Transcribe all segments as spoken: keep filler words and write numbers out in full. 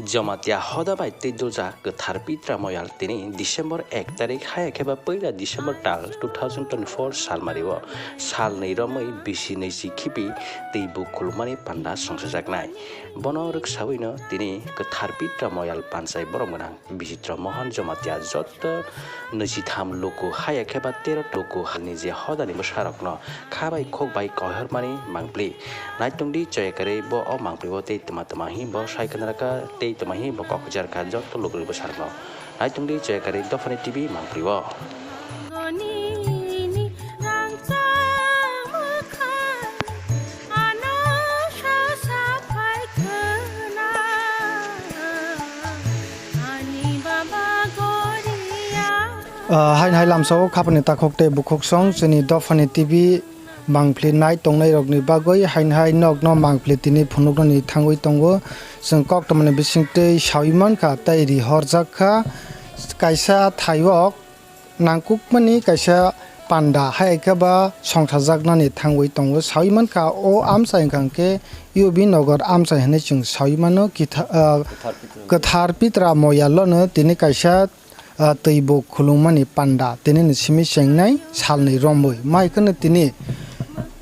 Jamatia hoda bai tei dulja kwthar Pitra Moyal tini December ek tarik haya khe ba puila December tal two thousand twenty-four salmari o salnwi romwi bisi nwi si khibi tei bo khulumani panda songsajaknai. Bono rwksawino tini kwthar Pitra Moyal panchai borom gwnang Bichitro Mohon Jamatia jotto nwi si tham luku haya khe ba tero luku halni je hodani bwsarokno kha bai khok bai koihormani mangpli. Naitongdi choyakarwi bo o mangpli o tei twma twma hi bo sai khanarkha tei twma hi bo kok hujarkha jotto lukurwi bwsarokno. Naitongdi choyakarwi Dophani T V mangpli o. Ah, haini hai lamsao khapani takhuk tei bukhuk song chini Dophani T V mangpli nai tongnai rokni bagwi haini hai nokno mangpli tini phunuknani thangwi tongo. Chwng koktwmani bisingtwi sawi mankha tei ri horjak kha kaisa thaiok nangkukmani kaisa panda hai khe ba songsajaknani thangwi tongo. Sawi mankha o amchai wngkha hwnkhe U B Nagar amchai hinwi chwng sawi mano. Kitha-, ah, Kwthar Pitra Moyalono tini kaisa ah, twi bo khulumani panda tini ni simi chengnai salni romwi. Mai kheno tini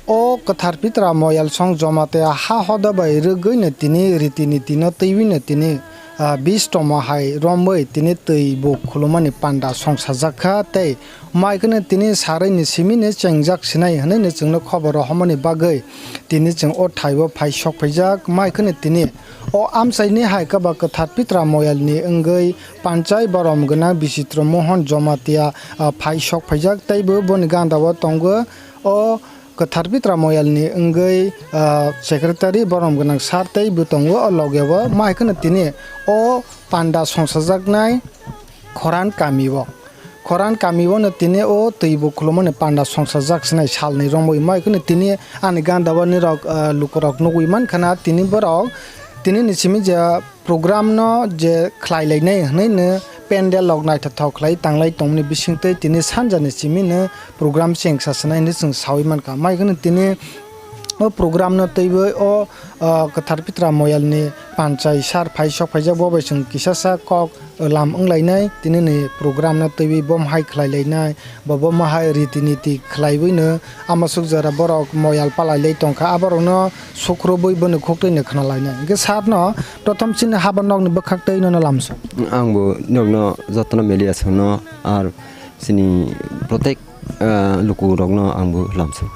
o Kwthar Pitra Moyal song Jamatia ha hoda bai rwgwino tini riti niti no twiwino tini, ah, bis tongma hai romwi tini twi bo khulumani panda songsajak kha tei mai kheno tini sarwi ni simi ni chengjak sinai hinwi no chwngno khobor rohormani bagwi tini chwng o thai o phai sok phaijak. Mai kheno tini o amchaini hai khe ba Kwthar Pitra Moyalni wngwi panchai borom gwnang Bichitro Mohon Jamatia, ah, phai sok phaijak tei bo boni ganda o tongo. O Kwthar Pitra Moyalni wngwi, ah, secretary borom gwnang sir tei bo tongo o loge o. Mai kheno tini o panda songsajaknai Khoran kami o. Khoran kami o no tini o twi bo khulumani panda songsajak sinai salni romwi. Mai kheno tini ani ganda o nirok, ah, lukurok nugwi mankha na tini borok tini ni simi je program no je khlai lainai hinwi no pandal rok naithothok khlai tanglai tongmani bisingtwi tini sanja ni simi no program chengsa sinai hinwi chwng sawi mankha. Mai kheno tini o program no twiwi o, o Kwthar Pitra Moyal ni panchai sir phai sok phaijak, bo bai chwng kisa sa kok lam wnglainai, tini ni program no twiwi bom hai khlai lainai. Bo, bo mahai riti niti khlaiwi no amasuk jora borok moyal palai lai tongkha, aborok no sukrubwi boni khuktwi no khna lainai. Hwnkhe sir no prothom chini haba nokni bwkhak tei nono lamsok. Ang bo nokno jotono melia songno ar chini protek, ah, lukurokno ang bo lamsok.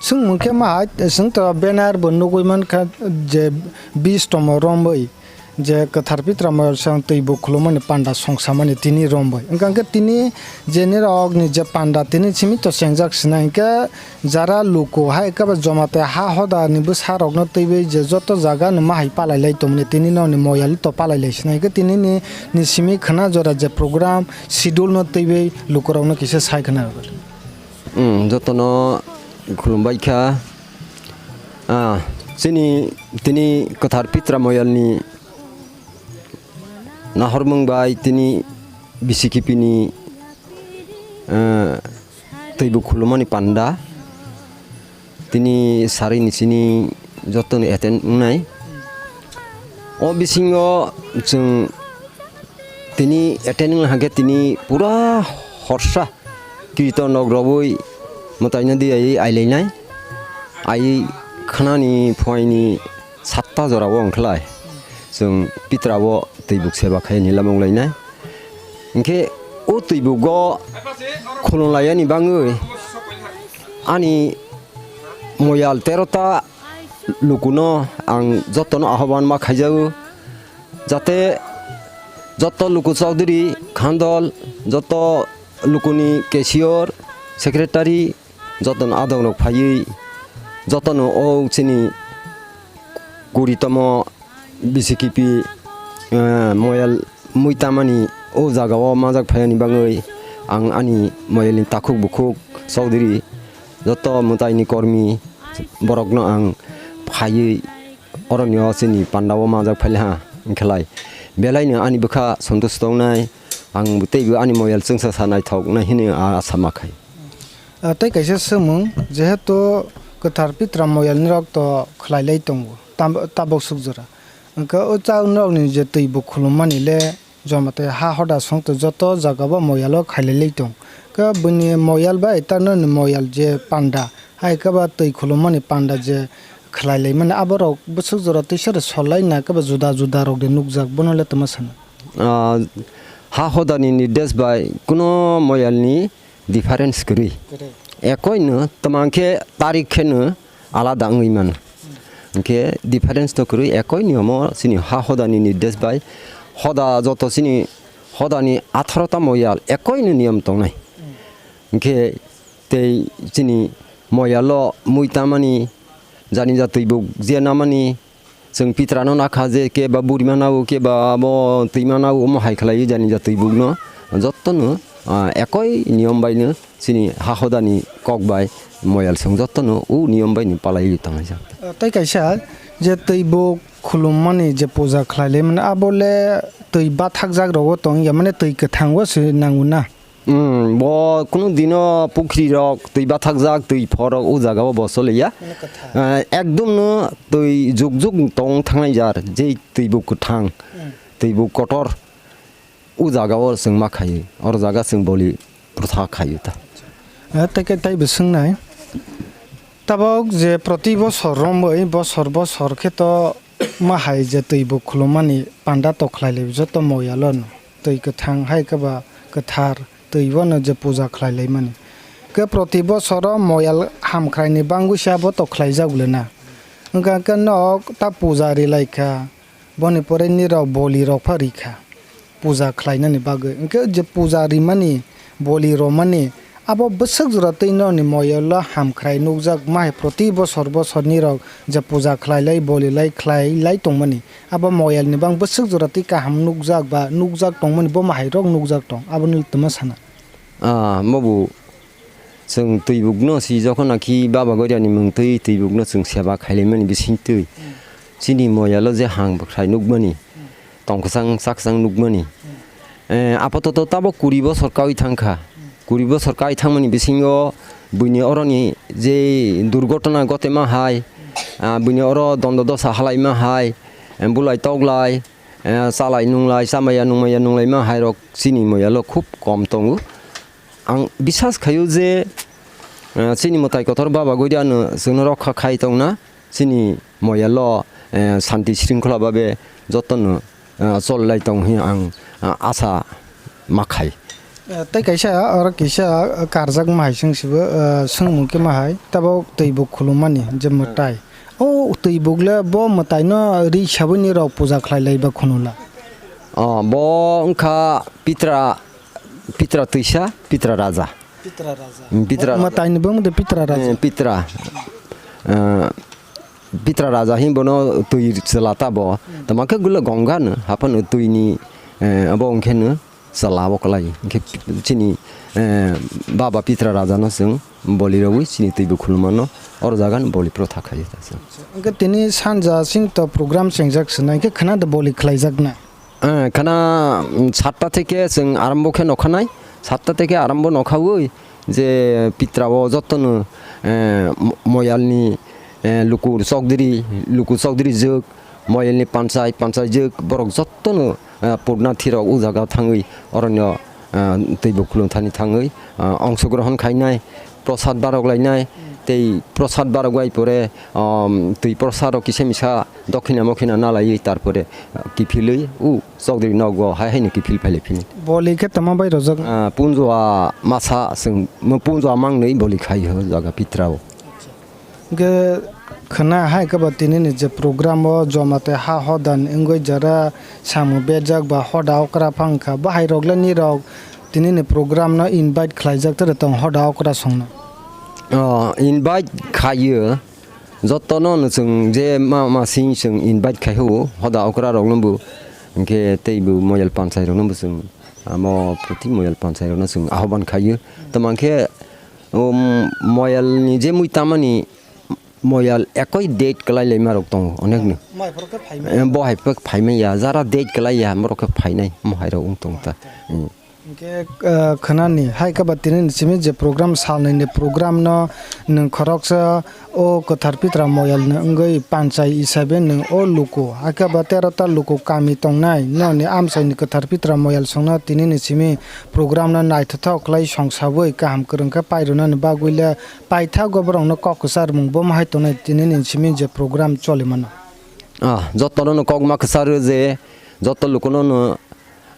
Swngmung khe mahai, swng to banner bo nugwi mankha je bis tomo romwi. Je Kwthar Pitra Moyal song twi bo khulumani panda songsamani tini romwi. Wngkha khe tini je nirok ni je panda tini simi to chengjak sinai hwnkhe jara luku hai khe ba Jamatia ha hoda ni bwsa rok no twiwi je joto jaga no mahai palai lai tongmani tini no ni moyal to palai lai sinai hwnkhe tini ni, ni simi khwna jora je program schedule no twiwi luku rok no kisa sai khwna. Hmm, joto no khulumbai kha. Ah, chini tini Kwthar Pitra Moyal ni nahormung bai tini B C K P ni, eh, twi bo khulumani panda tini sari ni sini joto ni attend wngnai. O bisingo chwng tini attend wngna hwnkhe tini pura horsa kirito nok robwi mwtaino di ai ailainai. Ai khnani phuaini satta jorao wngkhlai chwng Pitrao twi buk seba khai ni lamung lainai. Hinkhe o twi bugo khulum laiyani bangwi ani moyal terota lukuno ang jotono ahoban ma khaijago, jate joto luku chowdhury khandol, joto lukuni cashier, secretary, jotono adongrok phaiwi jotono o chini guritomo B C K P, eh, moyal mui tamani o jagao manjak phaiyani bagwi ang ani moyalni takhuk bukhuk chowdhury joto mwtaini kormi borokno ang phaiwi oroni o chini pandao manjak phailiha hwnkhelai belaino ani bwkha sontusto wngnai, ang teibo ani moyal chwngsa sa naithok wngnai hwnwi asa ma khai. Ah, tei kaisa swngmung, jehetu kwthar Pitra moyal nirok to khlai lai tongo, tam-, tabok suk jora. Hwnkhe o chaunokni je twi bo khulummani le joma tei ha hoda songtwi joto jagao moyalo khailaiwi tong. Hwnkhe bini moyal bai tanoni moyal je panda, hai khe ba twi khulummani panda je khlailaimani aborok bwswk jora twisaro sollaina khe ba juda juda rokni nukjak, bono le tamo sana? Ah, ha hodani nirdesh bai kuno moyalni difference kwrwi. Kwrwi. Ekoino tamo hwnkhe tarik kheno alada wngwi mano. Hwnkhe difference to kwrwi, ekoi niyomo chini ha hodani nirdesh bai hoda joto chini hodani atharo ta moyal ekoino niyom tongnai. Hwnkhe tei chini moyalo mui tamani, jani ja twi bo je namani, chwng pitrano nakha je keba burima nao, keba abo twima nao, omo hai khlaiwi jani ja twi bukno jottono, ah, ekoi niyom baino chini ha hodani kok bai moyal chwng jottono o niyom baino palaiwi tonglaijak. Ah, tei kaisa je twi bo khulummani je puja khlailaimani abo le twi bathakjak rogo tong ya, mane twi kwthango se nango na? Hmm, bo kunu dino pukhri rok twi bathakjak, twi phorok o jagao bo choliya. Mane kwthar. Eh, ekdom no twi juk juk tong thangnai jar, jei twi bo kwthang, hmm, twi bo kotor o jagao chwng ma khaio, oro jaga chwng boli protha khaio ta. Eh, tei khe tei bo swngnai. Tabok je proti bosor romwi bosor bosor khe to ma hai je twi bo khulummani panda to khlai lai joto moyalo no. Twi kwthang hai khe ba kwthar twi bono je puja khlai laimani. Khe proti bosoro moyal hamkhraini bangwi se abo to khlaijak le na. Wngkha khe nok ta puja ri lai kha, boni pore nirok boli rok pha ri kha puja khlainani bagwi. Hwnkhe je puja rimani, boli romani, abo bwswk jora twi nokni moyalo hamkhrai nukjak ma hai proti bosor bosor nirok je puja khlai lai, boli lai, khlai lai tongmani. Abo moyalni bang bwswk jora twi kaham nukjak ba nukjak tongmani bo ma hai rok nukjak tong, aboni tongma sana. Ah, mobo chwng twi bukno si jokhon naki baba goirani mung twi twi bukno chwng seba khailaimani bising twi. Hmm. Chini moyalo je hang bwkhrai nukmani, hmm, tong kwchang chak kwchang nukmani. Hmm. Eh, apototo tabo kuri bosor kaui thangkha. Hmm. Kuri bosor kaui thangmani bisingo buini oroni je durgotona gotema hai, ah, buini oro dondo dosa halaima hai, eh, bulai toklai, eh, chalai nunglai, chamaya nungmaya nunglaima hairok chini moyalo khub kom tongo. Ang bisas khaio je, eh, chini mwtai kotor baba goirano chwngno rokha khai tongna, chini moyalo, eh, santi sringkhola babe jotono, eh, cholilai tong hwnwi ang, ah, asa ma khai. Eh, tei kaisa oro kisa karjak ma hai chwng sibo, eh, swngmung khe ma hai, tabok twi bo khulummani je mwtai. O twi bukle bo mwtaino ri sabwi nirok puja khlai lai ba khunula. Oh, bo wngkha Pitra, Pitra twisa, Pitra raja. Pitra raja. Mm, Pitra raja. Mwtaini bwmung de Pitra raja. Eh, Pitra. Eh, Pitra raja hin bono twi chwla ta bo. Hmm. Tamo khe gulo Gongga no, haphano twini, eh, abo wngkhe no chwla bo kwlai. Hwnkhe chini, eh, baba Pitra raja no chwng boli rwui chini twi bo khulumano oro jaga no boli protha khaio ta chwng. Hwnkhe tini sanja chwng to program chengjak swnai, hwnkhe khwna de boli khlaijak na? Eh, khana, mm, satta theke chwng arambo khe nokhanai, satta theke arambo nokhaui je Pitra o jotono, eh, mo-, moyalni, eh, lukur chokdiri, lukur chokdiri jwk, moyalni panchai, panchai jwk, borok jotono, eh, purnathi rok o jaga thangwi oronio, eh, twi bo khulum thani thangwi, eh, ongsogrohon khainai, prosad barok lainai, tei prosad barok bai pore, um, twi prosad rok kisa misa dokhina mokhina nalaiwi, tarpore, uh, kiphilwi u chokdiri nogo hai haino kiphil phailai phini. Boli khe tamo bai rojak? Ah, punjua masa chwng, mo punjua mangnwi boli khai o jaga Pitrao. Hwnkhe khwna hai khe ba tini ni je program o joma tei ha hodan wngwi jora samung berjak ba hoda okra phang kha, bahai rok le nirok tini ni program no invite khlaijak tere tong hoda okra songno? Oh, invite khaio. Jotono no chwng je ma, ma sing chwng invite khai o, hoda okra rok no bo, hwnkhe tei bo moyal panchai rok no bo chwng, amo proti moyal panchai rok no chwng ahoban khaio. Tamo hwnkhe, um, moyal ni je mui tamani moyal ekoi date kwlai lai ma rok tongo onek no. Mai phoro khe phai maya. Eh, bo hai phai maya, jara date kwlai ya, borok khe phainai, mo hai rok wng tong ta. Hmm. Hwnkhe, ah, khwnani, hai khe ba tini ni simi je program, salnwi ni program no nwng khoroksa o kwthar pitra moyal ni wngwi panchai hisabe nwng o luku, hai khe ba tero ta luku kami tongnai noni amchai ni kwthar pitra moyal songno tini ni simi program no naithothok khlai songsawi kaham kwrwng khe pairwnani bagwi le paithago borok no kok kwchar mung bo hai tongnai tini ni simi je program choli mano. Ah, jotono no kok ma kwcharo je joto lukuno no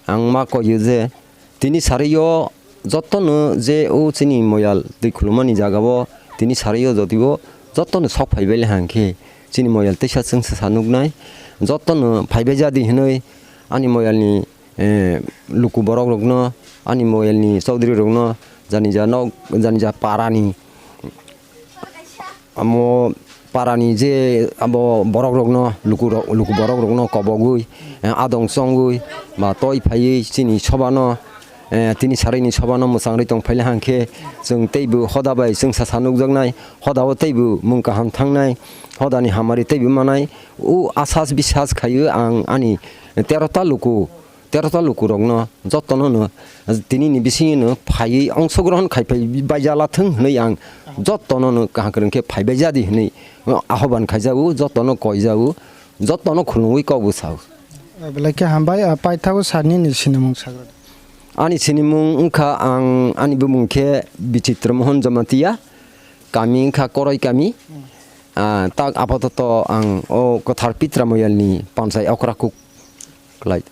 ang ma koyo je tini sario jotono je o chini moyal twi khulumani jagao tini sario jodibo jotono sok phaibai le hang khe chini moyal teisa chwngsa sa nuknai. Jotono phaibai jadi hinwi ani moyalni, eh, luku borok rokno, ani moyalni chaudhuri rokno, janija nok, janija parani amo parani je abo borok rokno, luku rok, luku borok rokno kobogwi, eh, adong chongwi ba toi phaiwi chini sobano, eh, tini sarini sobano mwchangwi tong phaile hang khe chwng teibo hoda bai chwngsa sa nukjaknai, hoda o teibo mung kaham thangnai, hodani hamari teibo manai, o asas bisas khaiwi ang ani tero ta luku tero ta lukurokno jotono no tini ni bisingo no phaiwi ongsogrohon khai phai baijala thung hwnwi ang jotono no kaham kwrwng khe phaibai jadi hwnwi ahoban khaijago, jotono koijago, jotono khulumwi kokbo sao. Belai khe hambai, ah, paithago sir nini sinimung sagra. Ani sinimung wngkha ang ani bumung khe Bichitra Mohon Jamatia, kami wngkha Koroi kami. Ah, tak apatoto ang o kwthar pitra moyalni panchai okra kuk klai.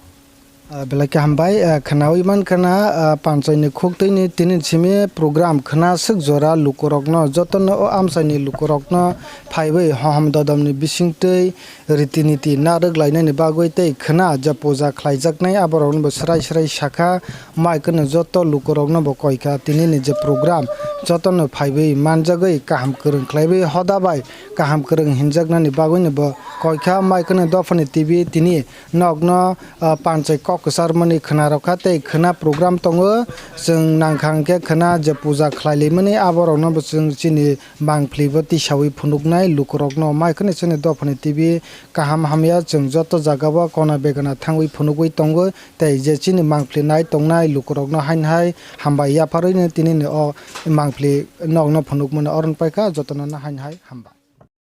Ah, belai khe hambai, ah, khwnawi mankha na, ah, panchaini khuktwini tini simi program khwna swk jora lukurokno jotono o amchaini lukurokno phaiwi hohom dodomni bisingtwi riti niti narwk lainani bagwi tei khwna je puja khlaijaknai aborokno bo swrai swrai sakha, mai kheno joto lukurokno bo koikha tinini je program jotono phaiwi manjagwi kaham kwrwng khlaiwi hoda bai kaham kwrwng hinjaknani bagwino bo koikha, mai kheno dophani T V tini nokno, ah, panchai kok kwcharmani khwna rokha tei khwna program tongo. Chwng nangkha hwnkhe khwna je puja khlai laimani aborokno bo chwng chini mangpli bo tisawi phunuknai lukurokno. Mai kheno chini dophani T V kaham hamya chwng joto jagao kona begana thangwi phunugwi tongo tei je chini mangpli nai tongnai lukurokno haino hai hambai yapharwino tinini o mangpli nokno phunukmano oro paikha jotono haino hai hambai.